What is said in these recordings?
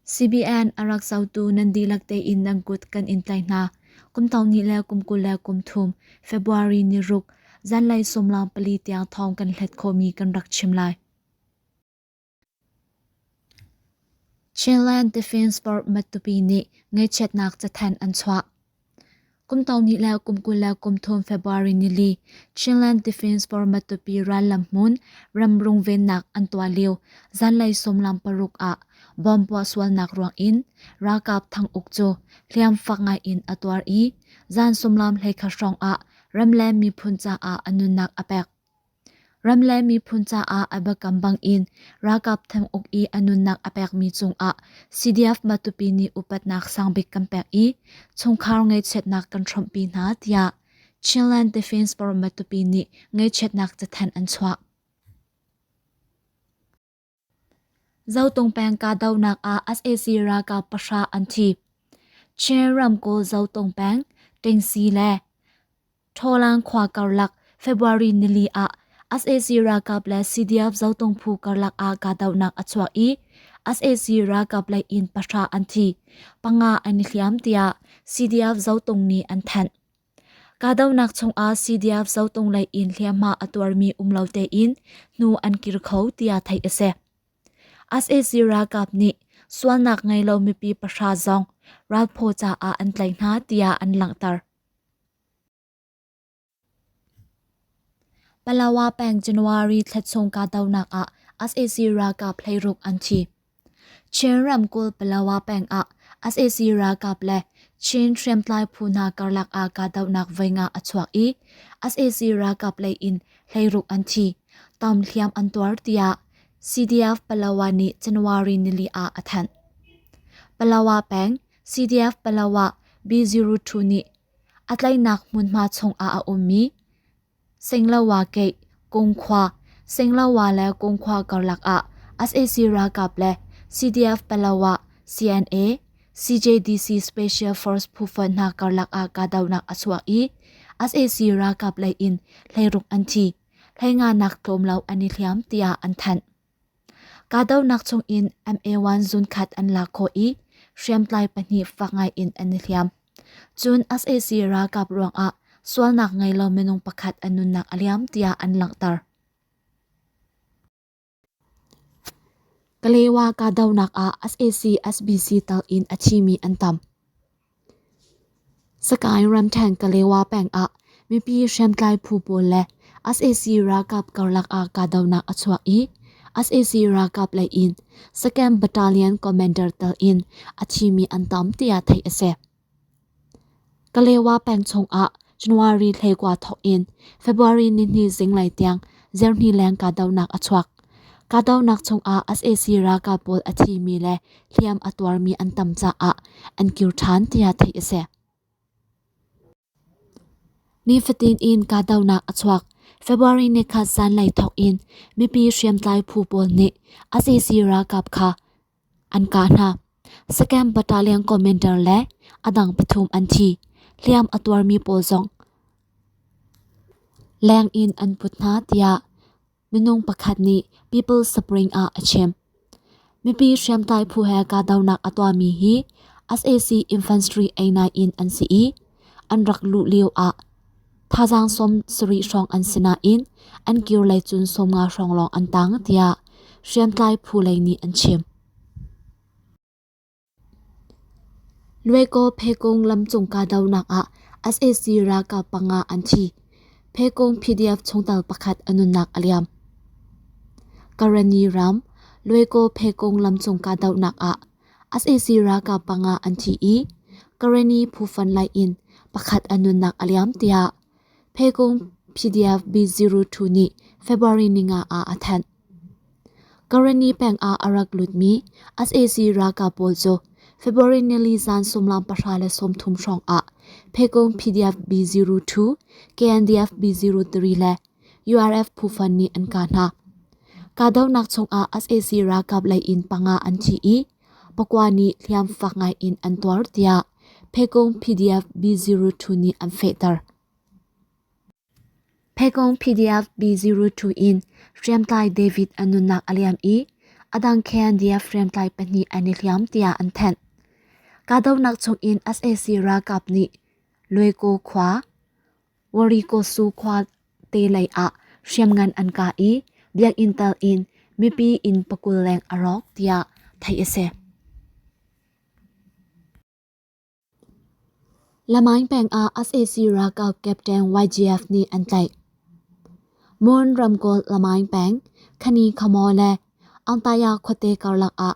CBN a rak zohtu nan dihlak tein nan kut kan in tlaih hna. Kum thonghnih le kum 23 February ni ruk zanlei sawmlang pali tiang thawng kan hlet khawhmi kan rak chim lai. Chinland Defence Force Matupi nih ngaihchiatnak cathanh an chuah. Kum thonghnih le kum 23 February nili Chinland Defence Force Matupi rallam hmun ramrung vennak an tuah lio zanlei sawmlam paruk ah bomb puah sualnak ruang in ralkap Thang Uk cu hliam fak ngai in a tuar i zan sawmlam hleikhat hrawng ah ram le miphun caah a nunnak a pek. Ram le miphun caah a biakam bangin ralkap theng-uk i a nunnak a pekmi cungah CDF Matupi nih upatnak sangbik kan pek i chungkhar ngaihchiatnak kan hrawmhpi hna tiah Chinland Defence Force Matupi nih ngaihchiatnak cathanh an chuah. Zotung peng kahdohnak ah sac ralkap pahra an thi. Chin ramkulh Zotung peng, Tingsi le Ṭhawlang khua karlak February nili ah sac ralkap le CDF Zotung phu karlak ah kahdohnak a chuak i sac ralkap lei in pahra an thi, panga an i hliam tiah CDF Zotung nih an thanh. Kahdohnak chungah CDF Zotung lei in hliamhma a tuarmi um lo tein hnu an kir kho tiah theih a si. Sac ralkap nih sualnak ngei lo mipi pahra zong ralphaw caah an tlaih hna tiah an langhter. Palawa peng January thla chung kahdohnak ah sac ralkap hleiruk an thi. Chin ramkulh Palawa peng ah sac ralkap le Chin hriamtlai phu hna karlak ah kahdohnak voi nga a chuak i sac ralkap lei in hleiruk an thi, tam hliam an tuar tiah CDF Palawa nih January nili ah a thanh. Palawa peng CDF Palawa B02 nih a tlaihnak hmunhma chungah a ummi Senglawa keih, Kungkhua, Senglawa le Kungkhua karlak ah sac ralkap le CDF Palawa, CNA, CJDC Special Force phu fonh hna karlak ah kahdohnak a chuak i sac ralkap lei in hleiruk an thi, hleinga nak tlawm lo an i hliam tiah an thanh. Kahdohnak chungin MA1 zunkhat an lak khawh i hriamtlai pahnih fak ngai in an i hliam. Cun sac ralkap ruangah sualnak ngei lo minung pakhat a nunnak a liam tiah an langhter. Kalewa kahdohnak ah sac SBC tal in a thimi an tam. Sakae ramṭhen Kalewa peng ah mipi hriamtlai phu pawl le sac ralkap karlak ah kahdohnak a chuak i sac ralkap lei in Second Battalion Commander tel in a thimi an tam tiah theih a si. Kalewa peng chungah January hleikua thawk in February nihnih zinglei tiang zerhni leng kahdohnak a chuak. Kahdohnak chungah sac ralkap pawl a thimi le hliam a tuarmi an tam caah an kir ṭhan tiah theih a si. Nifatin in kahdohnak a chuak. February nikhat zanlei thawk in mipi hriamtlai phu pawl nih sac ralkap kha an kah hna. Second Battalion Commander le a dang pathum an thi. Hliam a tuarmi pawl zong leng in an put hna tiah minung pakhat nih People Spring ah a chim. Mipi hriamtlai phu he kahdohnak a tuahmi hi sac Infantry A9 in an si i an rak luh lio ah thazaang sawm sarih hrawng an si nain an kir lei cun 50 hrawng lawng an tang tiah hriamtlai phu lei nih an chim. Luaikaw Phekung lamcung kahdohnak ah sac ralkap panga an thi. Phekung PDF chungtel pakhat a nunnak a liam. Karani ram, Luaikaw Phekung lamcung kahdohnak ah sac ralkap panga an thi i Karani phufan lei in pakhat a nunnak a liam tiah Phekung PDF B02 nih February ninga ah a thanh. Karani peng ah a rak lutmi sac ralkap pawl cu February nili zan sawmlam pahra le sawmthum hrawng ah Phekung PDF B02, KNDF B03 le URF phufan nih an kah hna. Kahdohnak chungah sac ralkap lei in panga an thi i pakua nih hliam fak ngai in an tuar tiah Phekung PDF B02 nih an fehter. Phekung PDF B02 in hriamtlai David a nunnak a liam i A dang KNDF hriamtlai pahnih an i hliam tiah an thanh. Kahdohnak chungin sac ralkap nih Lueko khua, Warikosu khua te lei ah hriamngan an kah i biakinn tal in mipi inn pakul leng a rawk tiah theih a si. Lamaing peng ah sac ralkap Captain YGF nih an tlaih. Mon ramkulh Lamaing peng, Khani Khamaw le Angtaya khuate karlak ah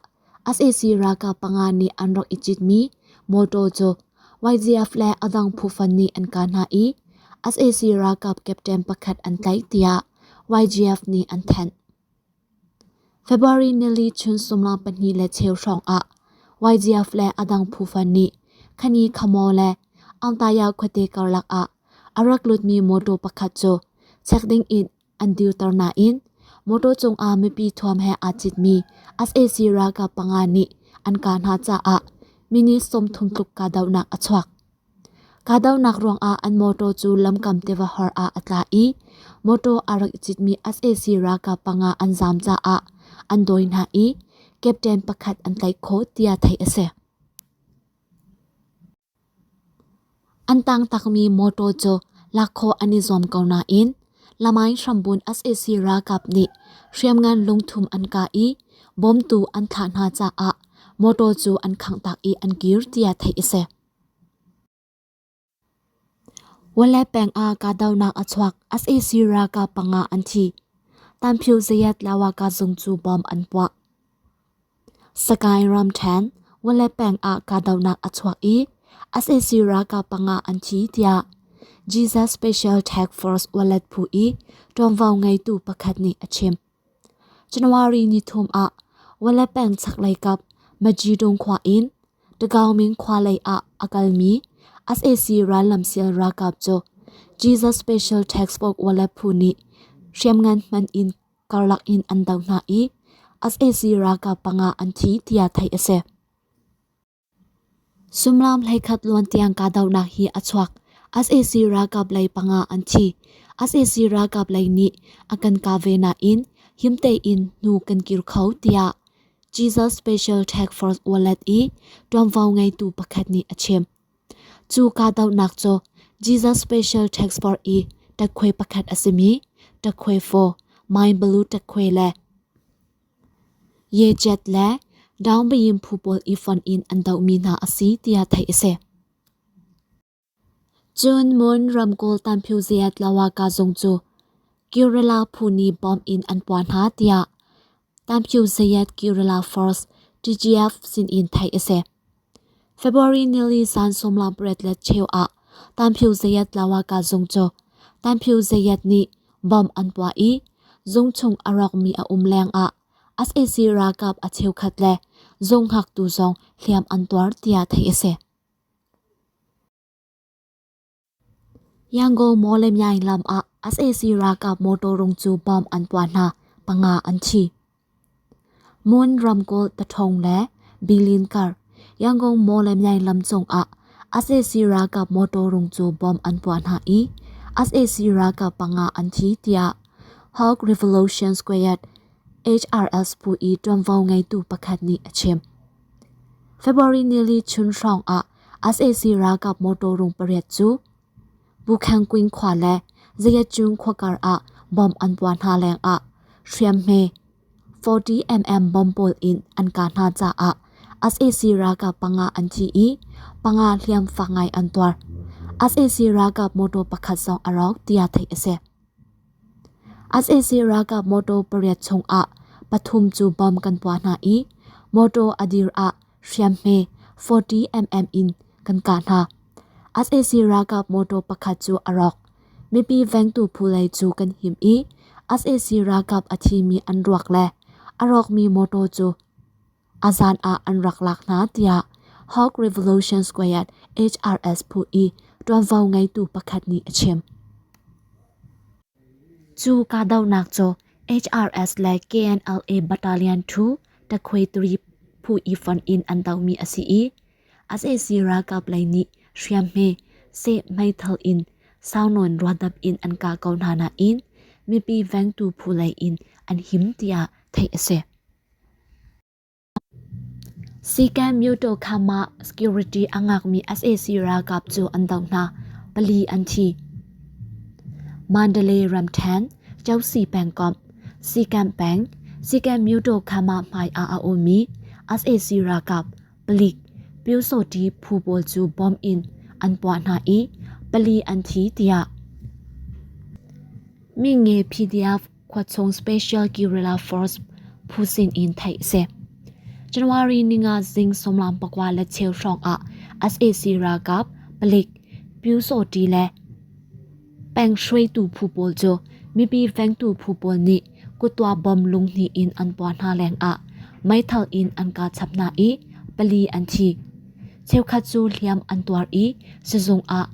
sac ralkap panga nih an rak i citmi mawtaw cu YGF le a dang phufan nih an kah hna i sac ralkap captain pakhat an tlaih tiah YGF nih an thanh. February nili chun sumlang pahnih le cheu hrawng ah YGF le a dang phufan nih Khani Khamaw le Angtaya khuate karlak ah a rak lutmi mawtaw pakhat cu check ding in an dirter nain mawtaw cungah mipi thuam he aa citmi sac ralkap panga nih an kah hna caah minute 30 tluk kahdohnak a chuak. Kahdohnak ruangah an mawtaw cu lamkam tiva hor ah a tla i mawtaw aa rak i citmi sac ralkap panga an zaam caah an dawi hna i captain pakhat an tlaih khawh tiah theih a si. An tangtakmi mawtaw cu lak khawh an i zuam ko nain Lamaing hrambun sac ralkap nih hriamngan lungthum an kah i bawmtu an thlah hna caah mawtaw cu an khanghtak i an kir tiah theih a si. Wale peng ah kahdohnak a chuak. Sac ralkap panga an thi. Tanphyo Zayat Lawaka zung cu bom an puah. Sagaing ramṭhen Wale peng ah kahdohnak a chuak i sac ralkap panga an thi tiah Jesus Special Task Force Wallet phu i ṭuanvo ngeitu pakhat nih a chim. January nithum ah Wale peng chaklei kap Majidung khua in Tagaungming khua lei ah a kalmi sac rallamsial ralkap cu Jesus Special Task Force Wallet phu nih hriamngan hman in karlak in an doh hna i sac ralkap panga an thi tiah theih a si. Sumlam 11 luan tiang kahdohnak hi a chuak. Sac ralkap lei panga an thi. Sac ralkap lei nih a kan kah ve nain him tein hnu kan kir kho tiah Jesus Special Task Force Wallet i ṭuanvo ngeitu pakhat nih a chim. Cu kahdohnak cu Jesus Special Task Force i ṭatkhuai pakhat a simi ṭatkhuai 4 Mai Balu ṭatkhuai le Yejet le Daungbayin phu pawl i fonh in an dohmi hna a si tiah theih a si. Cun Mon ramkulh Tanphyuziat Lawaka zung cu Guerrilla phu nih bomb in an puah hna tiah Tanphyuziat Guerrilla Force TGF sinin theih a si. February nili zan sawmlam pariat le cheu ah Tanphyuziat Lawaka zung cu Tanphyuziat nih bomb an puah i zung chung a rawkmi a um lengah sac ralkap a cheukhat le zung hngaktu zong hliam an tuar tiah theih a si. Yangon Mawlamyine lam ah sac ralkap motor rung cu bomb an puah hna, panga an thi. Mon ramkulh Tathong le Bilin kar Yangon Mawlamyine lam cung ah sac ralkap motor rung cu bomb an puah hna i sac ralkap panga an thi tiah Hawk Revolution Square HRS phu i ṭuanvo ngeitu pakhat nih a chim. February nili chun hrawng ah sac ralkap motor rung pariat cu Bukhangkwing khua le Zayatjung khua kar ah bomb an puah hna lengah hriamhme 40mm bomb pawl in an kah hna caah sac ralkap panga an thi i panga hliam fak ngai an tuar. Sac ralkap motor pakhat zong a rawk tiah theih a si. Sac ralkap motor pariat chungah pathum cu bomb kan puah hna i motor a dir ah hriamhme 40mm in kan kah hna. Sac ralkap motor pakhat cu a rawk. Mipi vengtu phu lei cu kan him i sac ralkap a thimi an ruak le a rawkmi motor cu a zan ah an rak lak hna tiah Hawk Revolution Square HRS phu i ṭuanvo ngeitu pakhat nih a chim. Cu kahdohnak cu HRS le KNLA Battalion 2 Takhwe 3 phu i fonh in an dohmi a si i sac ralkap lei nih hriamhme seh meithal in saunawn ruadap in an kah ko hna nain mipi vengtu phu lei in an him tiah theih a si. Sikan Myoto Khama security a ngakmi sac ralkap cu an doh hna. Pali an thi. Mandalay ramthen, Chausi pengkomh, Sikan peng, Sikan Myoto Khama hmai ah a ummi sac ralkap palik Pyusawhti phu pawl cu bomb in an puah hna i pali an thi tiah Minge PDF khuachung Special Guerrilla Force phu sin in theih a si. January ninga zing sawmlam pakua le cheu hrawng ah sac ralkap palik Pyusawhti le peng hruaitu phu pawl cu mipi vengtu phu pawl nih kuttuah bom lunghnih in an puah hna lengah meithal in an kah chap hna i pali an thi. Cheukhat cu hliam an tuar i sizung ah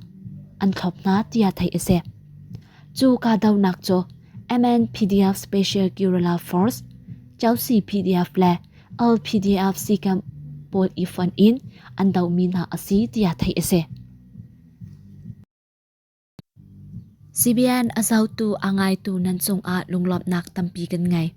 an thlop hna tiah theih a si. Cu kahdohnak cu MNPDF Special Guerrilla Force, Chelsea PDF le LPDF Sikam pawl i fonh in an dohmi hna a si tiah theih a si. CBN a zohtu a ngaitu nan cungah lunglawmhnak tampi kan ngei.